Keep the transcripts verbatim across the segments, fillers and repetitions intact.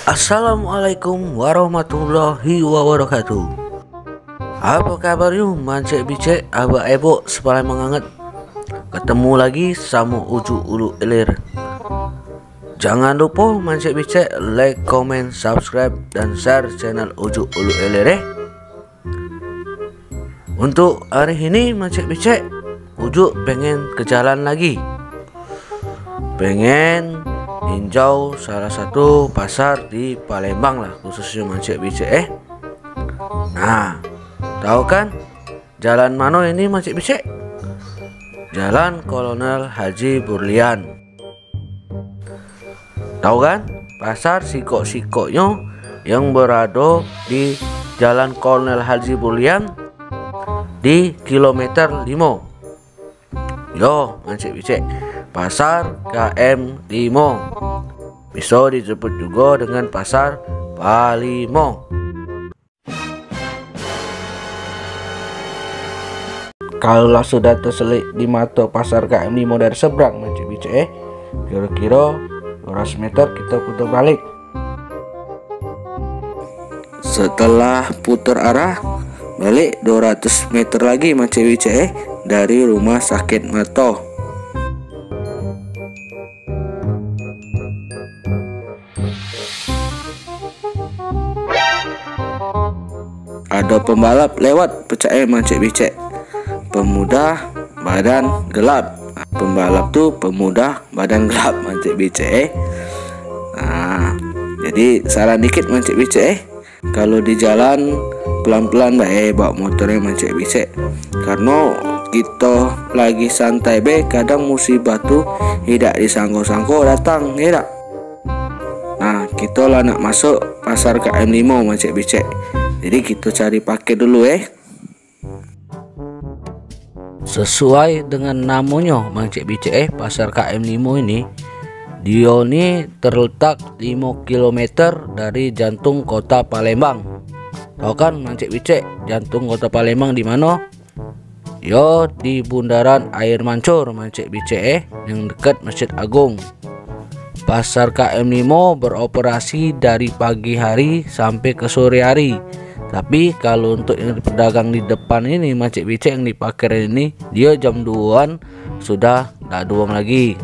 Assalamualaikum warahmatullahi wabarakatuh. Apa kabar yu, mancik bicik, abak ebok, sepalai menganget? Ketemu lagi samo Ujuk Ulu Ilir. Jangan lupo mancik bicik like, komen, subscribe, dan share channel Ujuk Ulu Ilir, eh. Untuk hari ini, mancik bicik, Ujuk pengen ke jalan lagi. Pengen ninjau salah satu pasar di Palembang lah, khususnyo mancik bicik, eh. Nah, tau kan jalan mano ini, mancik bicik? Jalan Kolonel Haji Burlian. Tau kan? Pasar sikok-sikoknyo yang berado di Jalan Kolonel Haji Burlian di kilometer limo. Yo, mancik bicik, Pasar K M limo. Biso disebut jugo dengan Pasar Palimo. Kalu lah sudah teselik di mato Pasar K M limo dari seberang, mancik bicik, eh, kiro-kiro duo ratus meter kito puter balik. Setelah puter arah, balik duo ratus meter lagi, mancik bicik, eh, dari rumah sakit mato. Ado pembalap lewat, pecak e mancik bicik. Pemuda badan gelap. Pembalap tu pemuda badan gelap, mancik bicik, eh. Nah, jadi saran dikit, mancik bicik, eh. Kalu di jalan, pelan-pelan bae bawa motor e, mancik bicik. Karno kito lagi santai be, kadang musibah tu idak disangko-sangko datang, ye dak? Nah, kito lah nak masuk Pasar K M limo, mancik bicik. Jadi kito cari parkir dulu, eh. Sesuai dengan namonyo, mancik bicik, eh, Pasar K M limo ini, dio ni terletak limo kilometer dari jantung kota Palembang. Tau kan, mancik bicik, jantung kota Palembang di mano? Yo, di bundaran Air Mancur, mancik bicik, eh, yang deket Masjid Agung. Pasar K M limo beroperasi dari pagi hari sampe ke sore hari. Tapi kalu untuk yang pedagang di depan ini, mancik bicik, yang di parkir ini, dio jam duoan sudah dak ado wong lagi.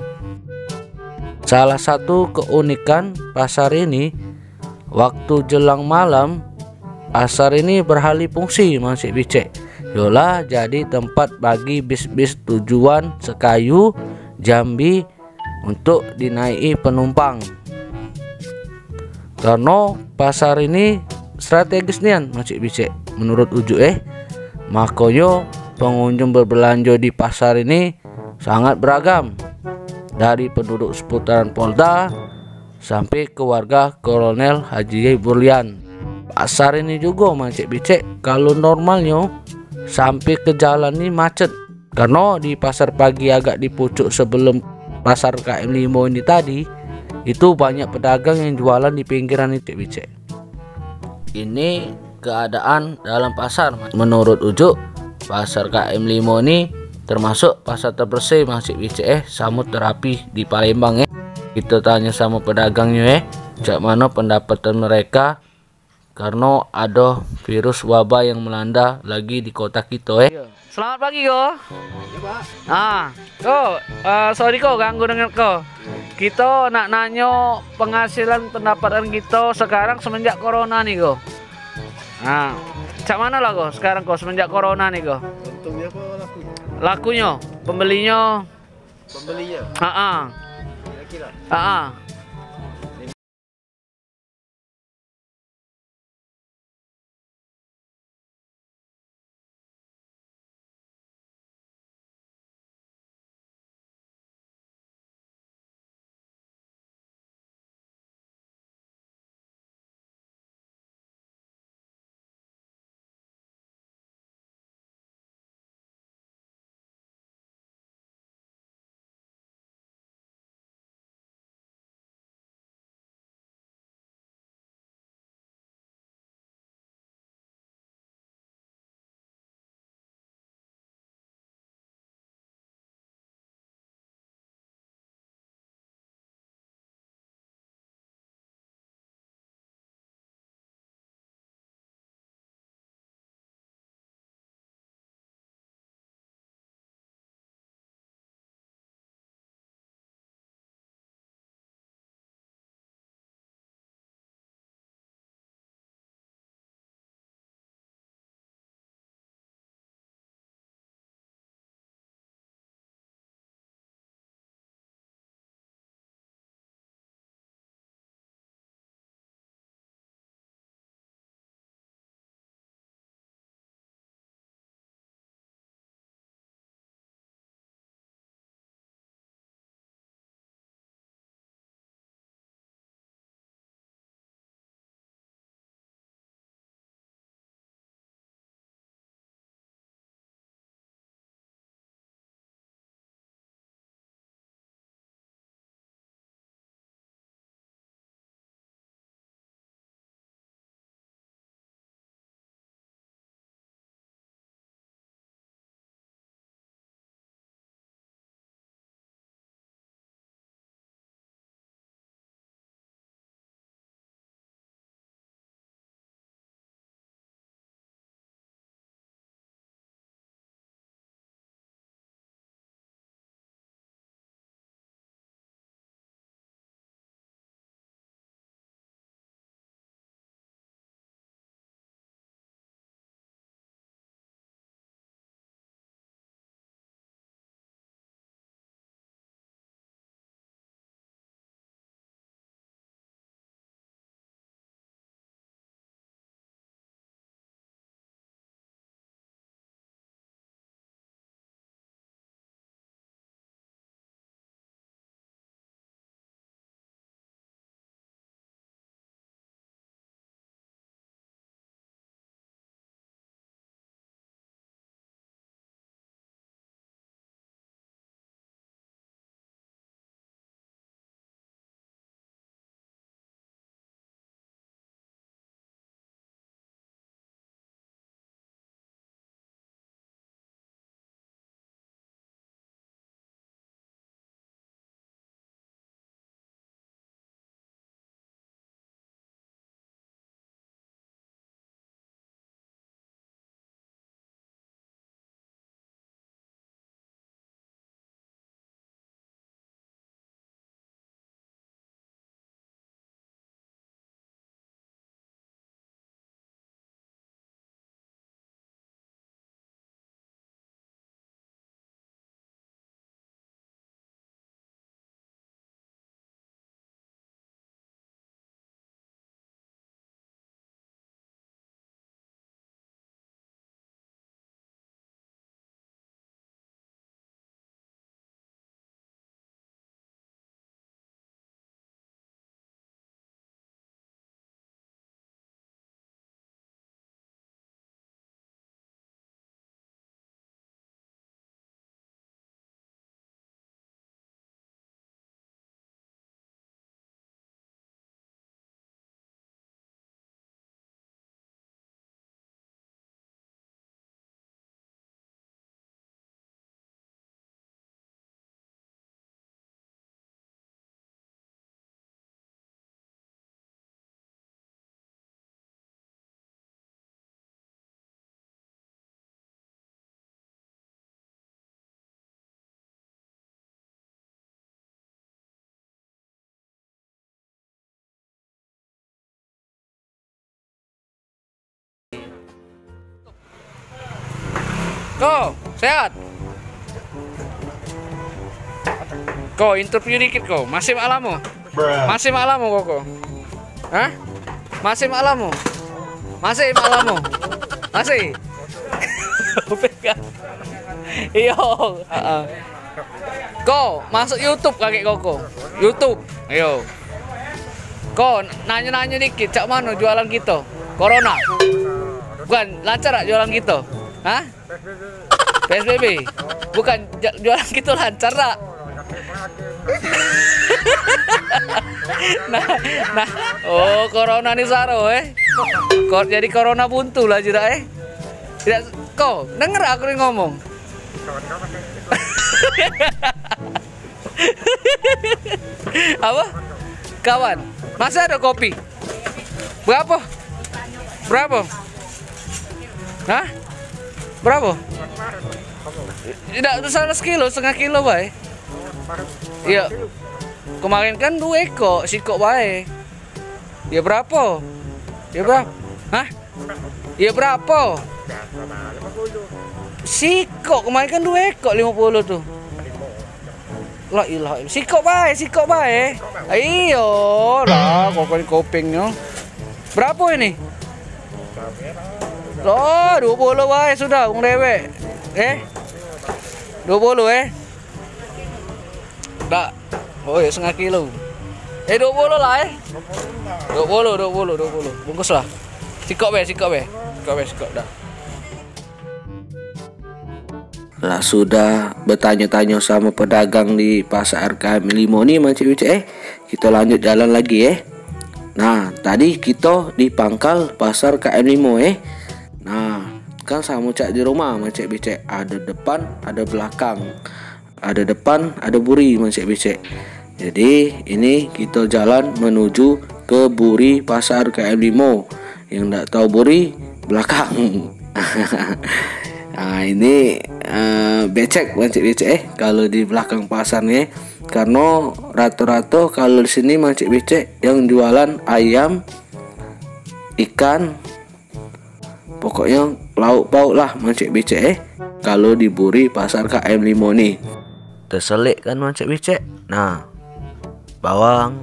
Salah satu keunikan pasar ini, waktu jelang malam, pasar ini beralih fungsi, mancik bicik. Yolah, jadi tempat bagi bis-bis tujuan Sekayu, Jambi, untuk dinaiki penumpang. Karno pasar ini strategis nian, mancik bicik, menurut Ujuk, eh. Makonyo pengunjung berbelanjo di pasar ini sangat beragam, dari penduduk seputaran Polda sampe ke warga Kolonel Haji Burlian. Pasar ini jugo, mancik bicik, kalu normalnyo sampe ke jalan ni macet. Karno di pasar pagi agak di pucuk sebelum Pasar K M limo ini tadi, itu banyak pedagang yang jualan di pinggiran itu, bicik. Ini keadaan dalam pasar. Menurut Ujuk, Pasar K M limo ni termasuk pasar terbersih, mancik bicik, eh, samo terapi di Palembang, eh. Kito tanyo samo pedagangnyo, eh, cak mano pendapatan mereka karno ado virus wabah yang melanda lagi di kota kito, eh. Selamat pagi, Ko. Ah, Ko, eh, sorry, Ko, ganggu dengan Ko. Kito nak nanyo penghasilan pendapatan kito sekarang semenjak corona ni, Ko. Ah, cak mano lah, Ko, sekarang, Ko, semenjak corona ni, Ko? Untungnyo apo lakunyo? Lakunyo, pembelinyo? Pembelinyo? Heeh. Kira-kira? Heeh. Ko, sehat? Ko, interview dikit ko. Masih mak lamo? Masih mak lamo koko? Hah? Masih mak lamo? Masih mak lamo? Masih? Pegang. Iyo, heeh. Ko, masuk YouTube kagek koko? YouTube. Ayo. Ko, nanyo-nanyo dikit, cak mano jualan kito? Corona. Bukan, lancar dak jualan kito? Hah? P S B B. Bukan, ja- jualan kito lancar dak? Nah, nah. Oh, corona ni saro, eh. Kok jadi corona buntu lah judak, eh. Tidak, ko, denger aku ni ngomong. Apa? Kawan, masih ada kopi? Berapa? Berapa? Hah? Berapa? Tidak usah sekilo, setengah kilo bae. Iya. Kemarin kan dua ekor, sikok bae. Ya berapo? Ya berapo? Hah? Ya berapo? Sikok kemarin kan dua ekor limo puluh tu. La ilaha illallah. Sikok bae, sikok bae. Iyo lah, kok kopengnyo. Berapo ini? Lah, dua puluh bae sudah, wong dewek. Eh? Dua puluh, eh? Dak. Oh, ya, setengah kilo. Eh, dua puluh lah, eh. Dua puluh, dua puluh, dua puluh. Bungkus lah. Sikok be, sikok be. Sikok be, sikok dah. Lah sudah betanyo-tanyo samo pedagang di pasar R K M limo ni, mancik bicek, eh. Kito lanjut jalan lagi, eh. Nah, tadi kito di pangkal pasar K M limo, eh. Nah, kan samo cak di rumah, mancik bicek. Ado depan, ado belakang. Ado depan, ado buri, mancik bicek. Jadi, ini kito jalan menuju ke buri pasar K M limo. Yang dak tau buri, belakang. Nah, ini, eh, becek, mancik bicek, eh, kalo di belakang pasar ni, eh. Karno rato-rato kalo di sini, mancik bicek, yang jualan ayam, ikan, pokoknyo lauk pauk lah, mancik bicek, eh. Kalo di buri pasar K M limo ni. Teselek kan, mancik bicek. Nah, bawang,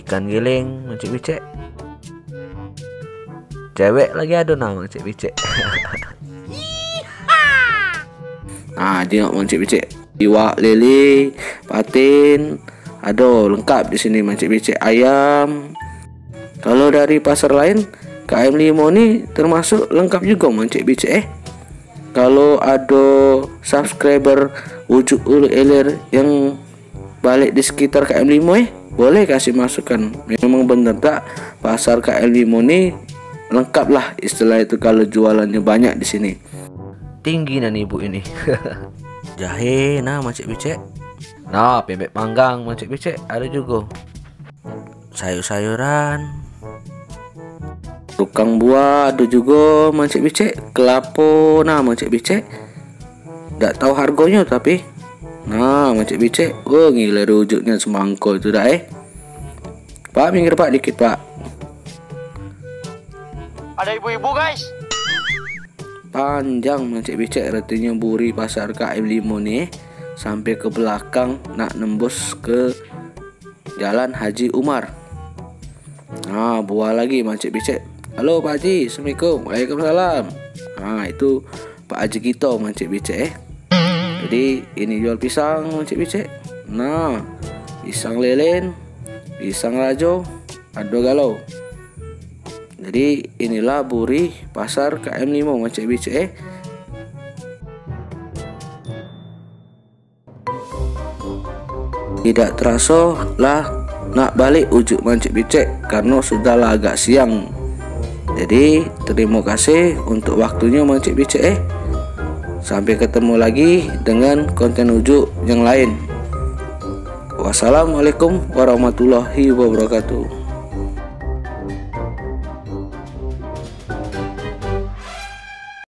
ikan giling, mancik bicek. Cewek lagi ado nah, mancik bicek. Nah, tengok, mancik bicek. Iwak, lele, patin, ado lengkap di sini, mancik bicek. Ayam. Kalo dari pasar laen, K M limo ni termasuk lengkap jugo, mancik bicek, eh. Kalo ado subscriber Ujuk Ulu Ilir yang balek di sekitar K M limo, eh, boleh kasih masukan. Memang bener dak, pasar K M limo ni lengkap lah, istilah itu, kalo jualannyo banyak di sini. Tinggi nan ibu ini. Jahe, nah, mancik bicek. Nah, pempek panggang, mancik bicek, ado jugo. Sayur-sayuran. Tukang buah ado jugo, mancik bicek. Kelapo, nah, mancik bicek. Dak tau hargonyo tapi. Nah, mancik bicek. Oh, ngiler ujuknyo semangko itu dah, eh. Pak, minggir, Pak, dikit, Pak. Ada ibu-ibu, guys. Panjang, mancik bicek, ratinyo buri pasar K M limo ni, eh. Sampe ke belakang nak nembus ke Jalan Haji Umar. Nah, buah lagi, mancik bicek. Halo, Pak Haji. Assalamualaikum. Waalaikumsalam. Nah, itu Pak Haji kito, mancik bicek, eh. Jadi, ini jual pisang, mancik bicek. Nah, pisang lelen, pisang rajo, ado galo. Jadi, inilah buri pasar K M limo, mancik bicek, eh. Tidak teraso lah nak balek ujuk, mancik bicek, karno sudah lah agak siang. Jadi, terimo kasih untuk waktunyo, mancik bicek, eh. Sampai ketemu lagi dengan konten ujuk yang lain. Wassalamualaikum warahmatullahi wabarakatuh.